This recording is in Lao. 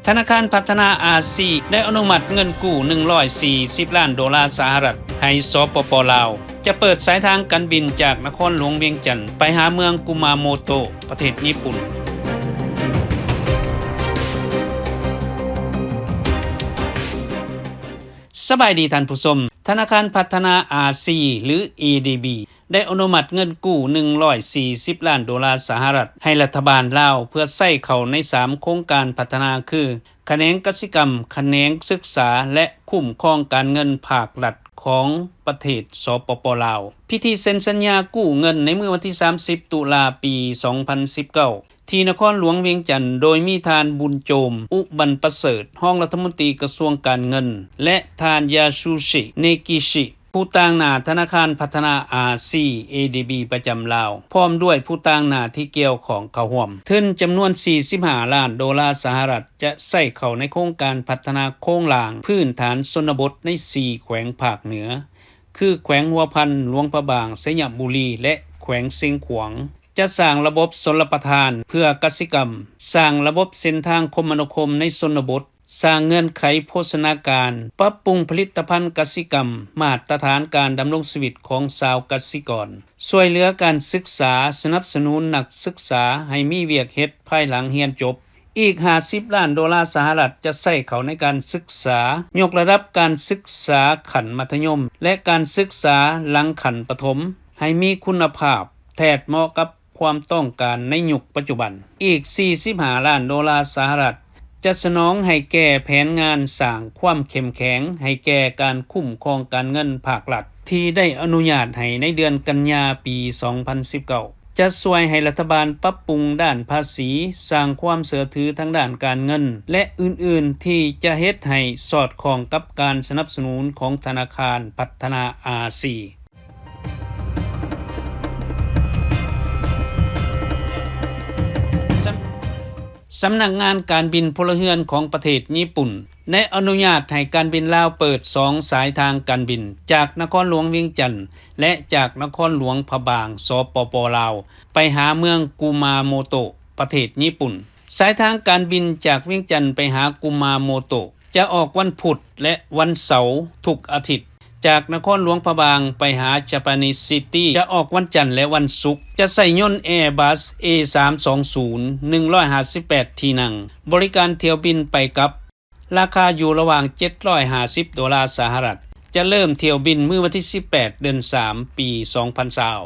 ທະນາຄານພັດທະນາອາຊີໄດ້ອະນຸມັດເງິນກູ້ໜຶ່ງຮ້ອຍສີ່ສິບລ້ານໂດລາສະຫະລັດໃຫ້ ສປປ ລາວ ຈະເປີດສາຍທາງການບິນຈາກນະຄອນຫຼວງວຽງຈັນໄປຫາເມືອງກຸມາໂມໂຕະ ປະເທດຍີ່ປຸ່ນ. ສະບາຍດີທ່ານຜູ້ຊົມ. ທະນາຄານພັດທະນາອາຊີ ຫຼື ເອດີບີ ໄດ້ອະນຸມັດເງິນກູ້ໜຶ່ງຮ້ອຍສີ່ສິບລ້ານໂດລາສະຫະລັດໃຫ້ລັດຖະບານລາວ ເພື່ອໃຊ້ເຂົ້າໃນສາມໂຄງການພັດທະນາຄື ຂະແໜງກະສິກຳ, ຂະແໜງສຶກສາ ແລະ ຄຸ້ມຄອງການເງິນພາກລັດຂອງປະເທດ ສປປ ລາວ. ພິທີເຊັນສັນຍາກູ້ເງິນໃນມື້ວັນທີສາມສິບ ຕຸລາ ປີສອງພັນສິບເກົ້າ ທີ່ນະຄອນຫຼວງວຽງຈັນ ໂດຍມີທ່ານ ບຸນໂຈມ ອຸບັນປະເສີດ ຮອງລັດຖະມົນຕີກະຊວງການເງິນ ແລະ ທ່ານ ຢາຊູຊິ ເນກິຊິ ຜູ້ຕາງໜ້າທະນາຄານພັດທະນາອາຊີ ເອດີບີ ປະຈຳລາວ ພ້ອມດ້ວຍຜູ້ຕາງໜ້າທີ່ກ່ຽວຂ້ອງເຂົ້າຮ່ວມ. ທຶນຈຳນວນສີ່ສິບຫ້າລ້ານໂດລາສະຫະລັດ ຈະໃຊ້ເຂົ້າໃນໂຄງການພັດທະນາໂຄງລ່າງພື້ນຖານຊົນນະບົດໃນສີ່ແຂວງພາກເໜືອ ຄື ແຂວງຫົວພັນ, ຫຼວງພະບາງ, ໄຊຍະບູລີ ແລະ ແຂວງຊຽງຂວາງ. ຈະສ້າງລະບົບຊົນລະປະທານເພື່ອກະສິກຳ, ສ້າງລະບົບເສັ້ນທາງຄົມມະນາຄົມໃນຊົນນະບົດ, ສ້າງເງື່ອນໄຂໂພຊະນາການ, ປັບປຸງຜະລິດຕະພັນກະສິກຳ, ມາດຕະຖານການດຳລົງຊີວິດຂອງຊາວກະສິກອນ, ຊ່ວຍເຫຼືອການສຶກສາ, ສະໜັບສະໜູນນັກສຶກສາໃຫ້ມີວຽກເຮັດພາຍຫຼັງຮຽນຈົບ. ອີກຫ້າສິບລ້ານໂດລາສະຫະລັດຈະໃຊ້ເຂົ້າໃນການສຶກສາ, ຍົກລະດັບການສຶກສາຂັ້ນມັດທະຍົມ ແລະ ການສຶກສາຫຼັງຂັ້ນປະຖົມ ໃຫ້ມີຄຸນນະພາບ ແທດເໝາະກັບຄວາມຕ້ອງການໃນຍຸກປັດຈຸບັນ. ອີກສີ່ສິບຫ້າລ້ານໂດລາສະຫະລັດ ຈະສະໜອງໃຫ້ແກ່ແຜນງານສ້າງຄວາມເຂັ້ມແຂງໃຫ້ແກ່ການຄຸ້ມຄອງການເງິນພາກລັດ ທີ່ໄດ້ອະນຸຍາດໃຫ້ໃນເດືອນກັນຍາ ປີສອງພັນສິບເກົ້າ ຈະຊ່ວຍໃຫ້ລັດຖະບານປັບປຸງດ້ານພາສີ, ສ້າງຄວາມເຊື່ອຖືທາງດ້ານການເງິນ ແລະ ອື່ນໆ ທີ່ຈະເຮັດໃຫ້ສອດຄ່ອງກັບການສະໜັບສະໜູນຂອງທະນາຄານພັດທະນາອາຊີ. ສຳ ສຳນັກງານການບິນພົນລະເຮືອນຂອງປະເທດຍີ່ປຸ່ນ ໄດ້ອະນຸຍາດໃຫ້ການບິນລາວເປີດສອງສາຍທາງການບິນ ຈາກນະຄອນຫຼວງວຽງຈັນ ແລະ ຈາກນະຄອນຫຼວງພະບາງ ສປປ ລາວ ໄປຫາເມືອງກຸມາໂມໂຕະ ປະເທດຍີ່ປຸ່ນ. ສາຍທາງການບິນຈາກວຽງຈັນໄປຫາກຸມາໂມໂຕະ ຈະອອກວັນພຸດ ແລະ ວັນເສົາທຸກອາທິດ. ຈາກນະຄອນຫຼວງພະບາງໄປຫາ Japanese City ຈະອອກວັນຈັນ ແລະ ວັນສຸກ. ຈະໃຊ້ຍົນ Airbus ເອສາມສອງສູນ ໜຶ່ງຮ້ອຍຫ້າສິບແປດທີ່ນັ່ງ, ບໍລິການຖ້ຽວບິນໄປກັບ ລາຄາຢູ່ລະຫວ່າງເຈັດຮ້ອຍຫ້າສິບໂດລາສະຫະລັດ. ຈະເລີ່ມຖ້ຽວບິນມື້ວັນທີສິບແປດ ເດືອນສາມ ປີສອງພັນຊາວ.